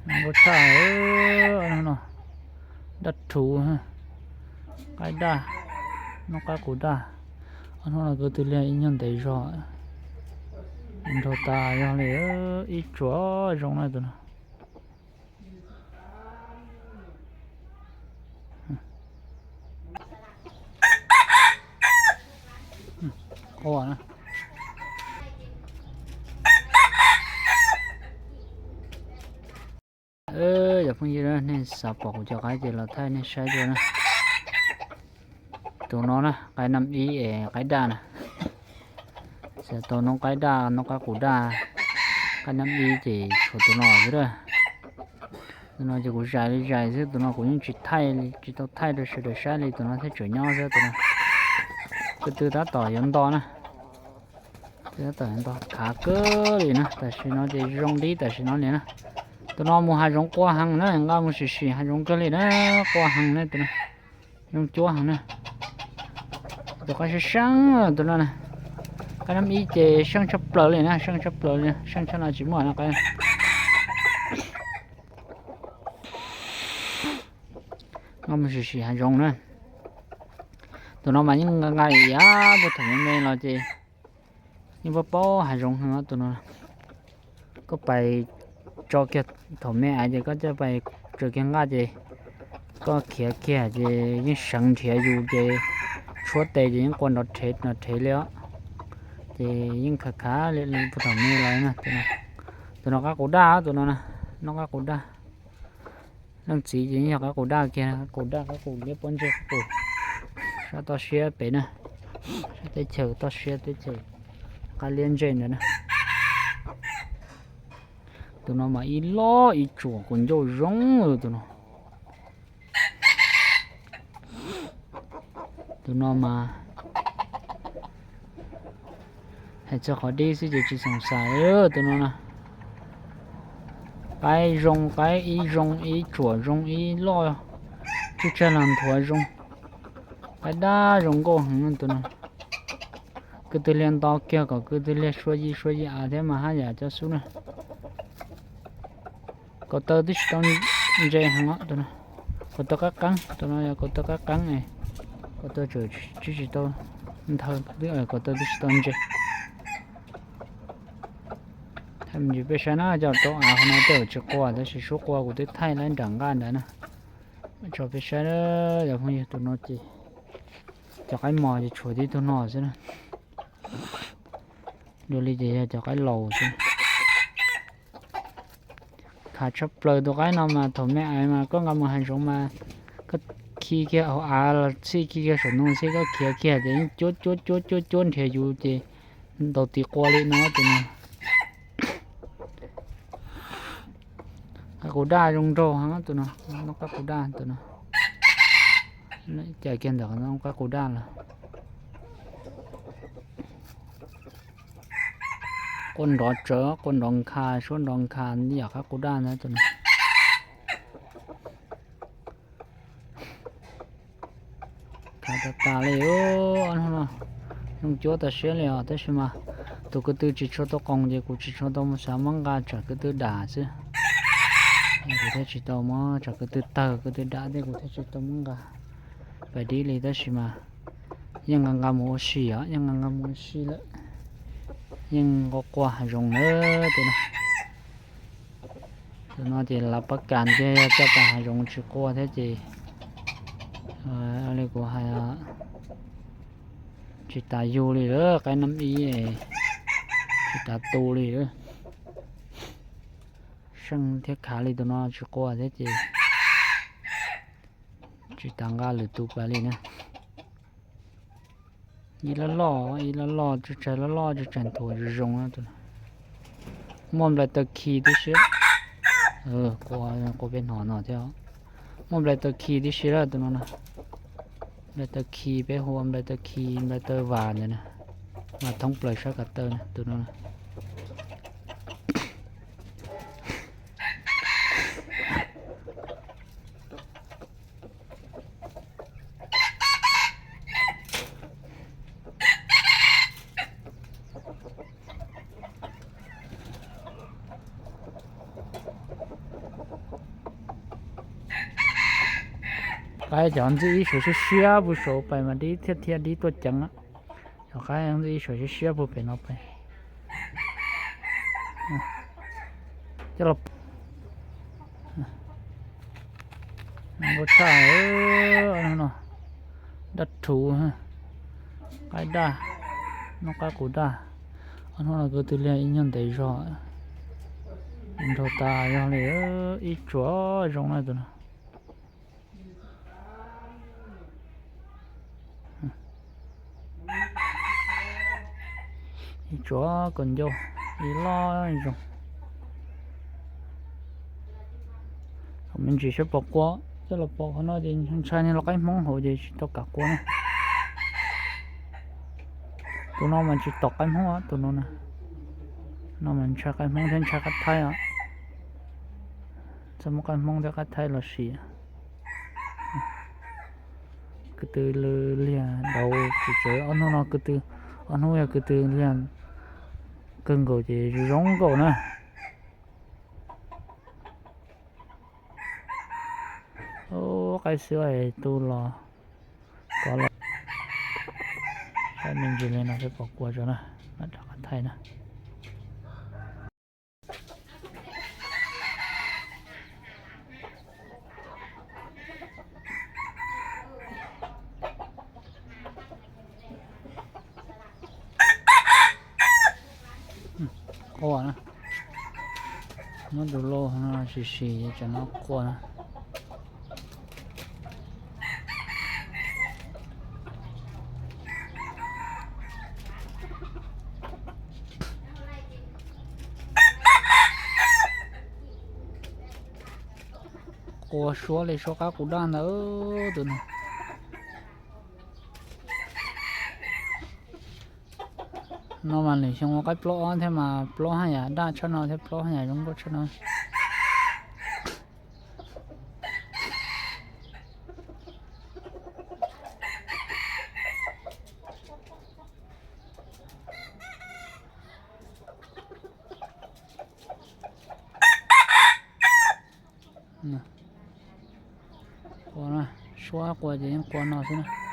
Zoo nkauj tshaj no, daj rhuv, qaib daj, noob qaib qus daj. Ob hnub no kwv tw liag ib nyuag ntev zog, nrog tas zog li. Ib tsuam zoo na tus no. Ua na. Yog phooj ywg nej xav pom kuv cov qaib ces los thaij nej saib dua na. Tus no na qaib nam ib es qaib daj na. Xav tau noob qaib daj noob qaib qus daj, qaib nam ib ces tshuav tus no xwb a. Tus no ces kuv zais li zais xwb, tus no kuv yeej tsis thaij, tsis tau thaij rau sawv daws saib li, tus no thiaj tseem nyob xwb tus no. Tus twg tab tom yuav nto na, tab tom yuav nto khav kawg li na, tam sim no ces zoo li tam sim no li na. Tus no mus hav zoov qua heev na, nqa mus sim sim hav zoov kawg li na, qua heev na tus no. Zoo cuab heev na. Tus qaib seeb seeb tus no na. Qaib nam ib ces seeb tshaj plaws li na, seeb tshaj plaws li, seeb tshaj no tsis muaj no qaib. Nqa mus sim sim hav zoov na. Tus no mas yeej nqa nqa ib yam puag thaum me me los ces yeej paub paub hav zoov heev tus no. Koj pais tso kiag thaum me aiv ces koj coj pais tso kiag nqaj ces koj khiav kiag ces yeej seev nrhiav yus ces tshuab tes ces yeej qua nrov rhev nrov rhev li os. Ces yeej khav khav li puag thaum me los na. Tus no qaib qus daj tus no na, noob qaib qus daj. Leej txiv ces yeej yog qaib qus daj kiag, qaib qus daj, qaib qus liab pob ntseg qus. Sab toj siab pem na, sab teb chaws toj siab teb chaws qab liab ntseg ntawd na. Tus no mas ib loj ib tsuam kuv ncauj zoo tus no. Tus no mas hais txog qhov dib xwb ces tsis xoom xaim tus no na. Qaib zoo, qaib ib zoo ib tsuam zoo ib loj, tsuj tsag los nthuav zoo. Qaib daj zoo nkauj heev tus no. Kwv tw liag nto kiag kom kwv tw liag sua yi sua yi av thiab mas haj yam cov xub na. Kaus taw twb tsis tau ntse heev os tus no. Kaus taw qab qeeb, tus no yog kaus taw qab qeeb, kaus taw tseem tsis tau nthaw, kaus taw twb tsis tau ntse. Thaij me ntsis peb saib na, cov rau av hauv no tej zaum tsis qua tab sis suab qua kuv twb thaij lawm nram nqaj ntawd na. Tso peb saib, yog phooj ywg tus no ces cov qaib mos ces tshuav tib tug no xwb na. Dua li ces yog cov qaib laus xwb. Khav tshaj plaws tus qaib no mas thaum me aiv mas koj nqa mus hav zoov mas koj khi kiag hauv av los txhij khi kiag saum ntoo xwb, koj khiav kiag ces yeej cuab cuab cuab cuab cuab nrhiav yus ces ntaus tis qua li no tus no. Qaib qus daj zoo nraug heev tus no, noob qaib qus daj tus no. Cais kiag ntawm noob qaib qus daj lawm. Qua nrov tsawv, qua nrov nkha, suab nrov nkha yam qaib qus daj ntawd tus no. Khav tas tas li, ob hnub no zoo cuab tas siab li os, tab sis mas tus ko tw tsis tshua tau qoos ces kuv tsis tshua tau xav muab nqa tsam ko tw dam xwb. Kuv thiaj tsis tau muab, tsam ko tw tawg ko tw dam thiab kuv thiaj tsis tau muab nqa pais dib li, tab sis mas yeej nqa nqa mus ua si os, yeej nqa nqa mus ua si lawm. Yeej nqa qua hav zoov lawm tus no. Tus no ces lav pab kas thiab, coj tau hav zoov tsis qua thiab ces li kuv hais, tsis tas yug li lawm, qaib nab ib tsis tas tu li lawm. Seej thiab khav li tus no tsis qua thiab ces tsis tas nqa lwm tus pas li na. Ib loj loj, ib loj loj, tsuj tsag loj loj, tsuj tsag nthuav zoo zoo. Muaj nplais taw khi tib si, qua peb hnov no thiab. Muaj nplais taw khi tib si lawm tus no na. Nplais taw khi peb hu ua nplais taw khi, nplais taw vas ntawd na, mas thoob plaws sab ko taw na tus no na. Qaib cov ntxwb ib suav siab siab puag saud pais mas dib thiaj thiaj dib tuaj ceev. Cov qaib ntxwb ib suav siab siab puag pem no pais. Coj los, zoo nkauj tshaj no. Daj rhuv, qaib daj, noj qab qus daj. Ob hnub no ko tw liag ib nyuag ntev zog, nrau tas zog li. Ib tsuam zoo na tus no. Ib tsuam kaus ncauj, ib loj zoo. Thaum me ntsis saib pom qua, coj los pom qhov no ces ntshai niag lau qaib hmoob hauv ces tsis tau kam qua na. Tus no mas tsis tom qaib hmoob, tus no na. No mas ntshai qaib hmoob thiab ntshai qaib thaib os. Txhob muab qaib hmoob thiab qaib thaib los sim. Ko tw liag dauv tsis tsev, ob hnub no ko tw, ob hnub yog ko tw liag kawg nkaus ces zoo nkauj na. Qaib xwb tu los, kov los. Saib me ntsis li no saib pom qua tso na, mam rov qab thaij na. Qua na, muab tus lauj no sim sim tsam no qua na. Qua suab li suab qab qus daj ntawd tus no. No mas lwm xyoo ua qaib plaub ob thiab mas plaub haj yam daj tshaj no thiab plaub haj yam zoo nkauj tshaj no. Qua, suab qua ces yeej qua no xwb na.